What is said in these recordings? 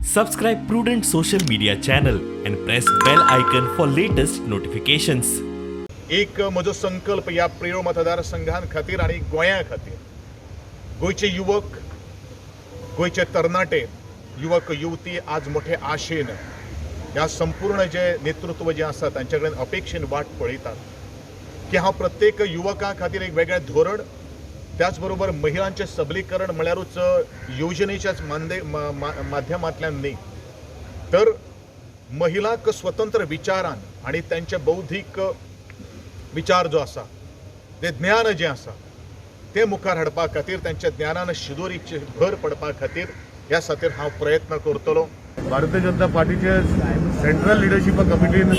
Subscribe Prudent social media channel and press bell icon for latest notifications. एक म्हजो संकल्प ह्या प्रियोळ मतदारसंघान खातीर आनी गोंया खातीर, गोंयचे युवक, गोंयचे तरणाटे युवक युवती आज मोठे आशेन ह्या संपूर्ण जे नेतृत्व जें आसा तांचे कडेन अपेक्षेन वाट पळयतात की हांव प्रत्येक युवकां खातीर एक वेगळें धोरण, त्याच बरोबर महिलांचें सबलीकरण म्हळ्यारूच योजनेच्याच मांदे माध्यमांतल्यान न्ही, तर महिलांक स्वतंत्र विचारान आनी तांचे बौद्धीक विचार जो आसा, ते ज्ञान जें आसा तें मुखार हाडपा खातीर, तांच्या ज्ञानान शिदोरीची भर पडपा खातीर ह्या खातीर हांव प्रयत्न करतलो. भारतीय जनता पार्टीचे सेंट्रल लिडरशीप कमिटीन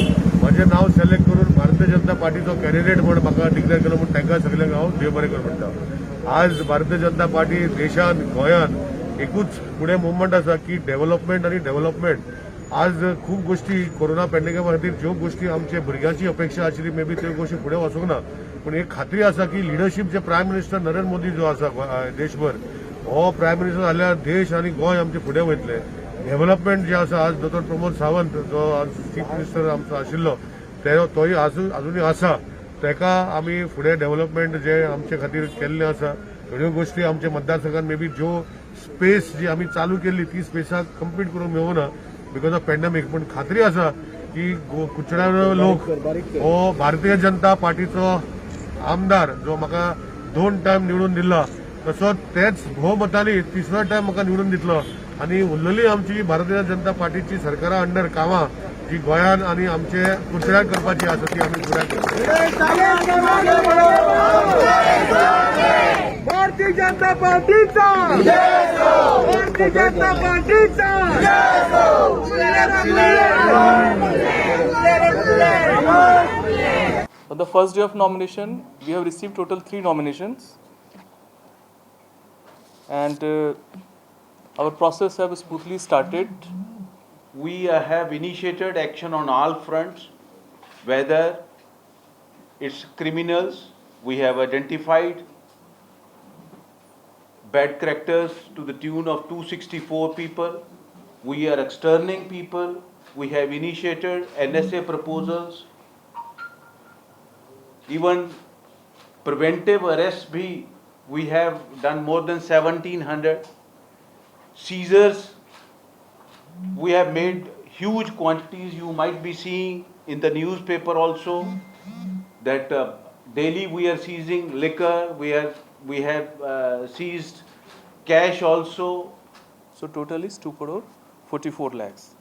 म्हजें नांव सिलेक्ट करून भारतीय जनता पार्टीचो कॅन्डिडेट म्हूण म्हाका डिक्लेअर केलो म्हूण तांकां सगल्यांक हांव देव बरें कर म्हणटा. आज भारतीय जनता पार्टी देशान गोंयांत एकूच फुडें मुवमेंट आसा की डेव्हलपमेंट आनी डेव्हलपमेंट. आज खूब गोश्टी कोरोना पॅन्डेमिका खातीर ज्यो गोश्टी आमचे भुरग्यांची अपेक्षा आशिल्ली, मे बी त्यो गोश्टी फुडें वचूंक ना, पूण एक खात्री आसा की लिडरशीप जे प्रायम मिनिस्टर नरेंद्र मोदी जो आसा देशभर, हो प्रायम मिनिस्टर जाल्यार देश आनी गोंय आमचे फुडें वयतले. डेव्हलपमेंट जे आसा, आज दोतोर प्रमोद सावंत जो आज चीफ मिनिस्टर आमचो आशिल्लो, ते तोय आजुनूय आसा, ताका आमी फुडें डेव्हलपमेंट जे आमचे खातीर केल्लें आसा, थोड्यो गोश्टी आमच्या मतदारसंघात मे बी ज्यो स्पेस जी आमी चालू केल्ली ती स्पेसाक कंप्लीट करूंक मेळूना because of pandemic, पूण खात्री आसा की कुडचड्यार लोक हो भारतीय जनता पार्टीचो आमदार जो म्हाका 2 टायम निवडून दिला, तसो तेच भोवमतांनी तिसरो टायम म्हाका निवडून दितलो आनी उरलेली आमची भारतीय जनता पार्टीची सरकारा अंडर कामां जी गोंयान आनी आमचे कुडचड्यार करपाची आसा ती आमी पुराय करतले. भारतीय जनता पार्टीचा, भारतीय जनता पार्टीचा. On the first day of nomination, we have received total 3 nominations, and our process have smoothly started. We have initiated action on all fronts, whether it's criminals, we have identified bad characters to the tune of 264 people. We are externing people. We have initiated NSA proposals. Even preventive arrests bhi we have done more than 1700. Seizures, we have made huge quantities. You might be seeing in the newspaper also that daily we are seizing liquor, we have seized cash also. So total is 2 crore 44 lakhs.